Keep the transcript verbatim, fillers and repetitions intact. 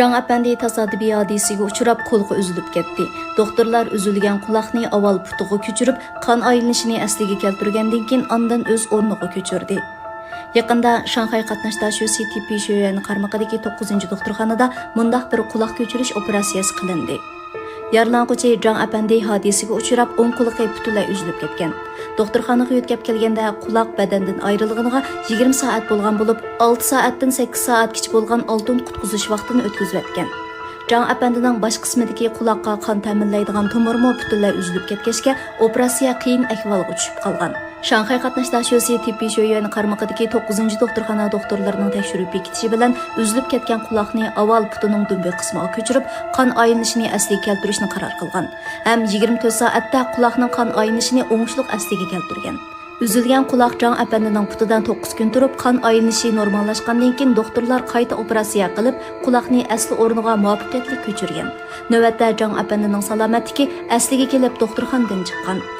جاڭ ئەپەندى تاسادىپىي ھادىسىگە ئۇچراپ، قۇلىقى ئۈزۈلۈپ كەتتى. دوختۇرلار ئۈزۈلگەن قۇلاقنى ئاۋۋال پۇتىغا كۆچۈرۈپ، قان ئايلىنىشىنى ئەسلىگە كەلتۈرگەندىن كېيىن، ئاندىن ئۆز ئورنىغا كۆچۈردى. يېقىندا شاڭخەي قاتناش داشۆسى تىببىي شۆيۈەن قارمىقىدىكى توققۇزىنچى دوختۇرخانىدا مۇنداق بىر قۇلاق كۆچۈرۈش ئوپېراتسىيەسى قىلىندى. يارىلانغۇچى جاڭ ئەپەندى ھادىسىگە ئۇچراپ، ئوڭ قۇلىقى پۈتۈنلەي ئۈزۈلۈپ كەتكەن. دوختۇرخانىغا يۆتكەپ كەلگەندە، قۇلاق بەدەندىن ئايرىلغىنىغا يىگىرمە سائەت بولغان بولۇپ، ئالتە سائەتتىن سەككىز سائەتكىچە بولغان ئالتۇن قۇتقۇزۇش ۋاقتىنى ئۆتكۈزۈۋەتكەن. جاڭ ئەپەندىنىڭ باش قىسمىدىكى قۇلاققا قان تەمىنلەيدىغان تومۇرمۇ پۈتۈنلەي ئۈزۈلۈپ كەتكەچكە، ئوپېراتسىيە قىيىن ئەھۋالغا چۈشۈپ قالغان. شاڭخەي قاتناش داشۆسى تىببىي شۆيۈەن قارمىقىدىكى توققۇزىنچى دوختۇرخانا دوختۇرلىرىنىڭ تەكشۈرۈپ بېكىتىشى بىلەن، ئۈزۈلۈپ كەتكەن قۇلاقنى ئاۋۋال پۇتىنىڭ دۈمبە قىسمىغا كۆچۈرۈپ، قان ئايلىنىشىنى ئەسلىگە كەلتۈرۈشنى قارار قىلغان ھەم يىگىرمە تۆت سائەتتە قۇلاقنىڭ قان ئايلىنىشىنى ئوڭۇشلۇق ئەسلىگە كەلتۈرگەن. ئۈزۈلگەن قۇلاق جاڭ ئەپەندىنىڭ پۇتىدا توققۇز كۈن تۇرۇپ، قان ئايلىنىشى نورماللاشقاندىن كېيىن، دوختۇرلار قايتا ئوپېراتسىيە قىلىپ، قۇلاقنى ئەسلى ئورنىغا مۇۋەپپەقىيەتلىك كۆچۈرگەن. نۆۋەتتە جاڭ ئەپەندىنىڭ سالامەتلىكى ئەسلىگە كېلىپ، دوختۇرخانىدىن چىققان.